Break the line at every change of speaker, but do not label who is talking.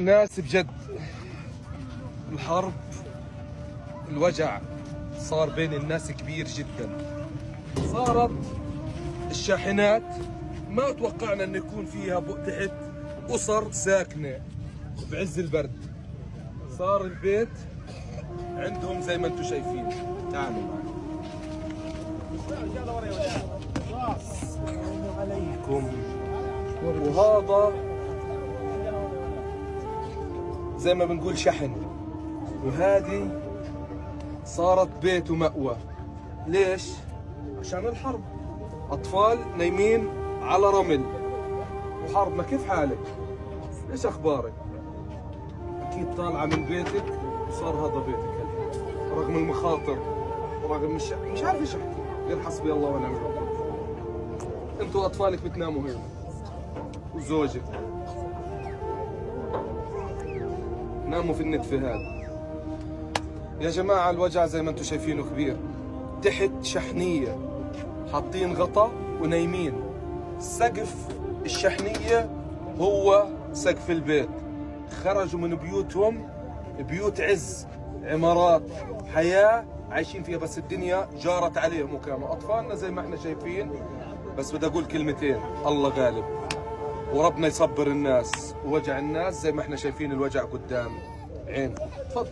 الناس بجد الحرب، الوجع صار بين الناس كبير جدا. صارت الشاحنات ما توقعنا انه يكون فيها تحت اسر ساكنة بعز البرد. صار البيت عندهم زي ما انتم شايفين. تعالوا معي. السلام عليكم. وهذا زي ما بنقول شحن، وهذه صارت بيت ومأوى. ليش؟ عشان الحرب. أطفال نايمين على رمل وحرب. ما كيف حالك؟ إيش أخبارك؟ أكيد طالعة من بيتك وصار هذا بيتك هلا، رغم المخاطر، رغم مش عارف إيش أحكي غير حسبي الله ونعم الوكيل. أنتوا أطفالك بتناموا هنا وزوجك ناموا في النتفة هذا. يا جماعة الوجع زي ما انتم شايفينه كبير. تحت شحنية حاطين غطا ونايمين. سقف الشحنية هو سقف البيت. خرجوا من بيوتهم، بيوت عز، عمارات، حياة عايشين فيها، بس الدنيا جارت عليهم وكانوا أطفالنا زي ما احنا شايفين. بس بدي أقول كلمتين، الله غالب وربنا يصبر الناس. ووجع الناس زي ما احنا شايفين الوجع قدام عينكم. تفضل.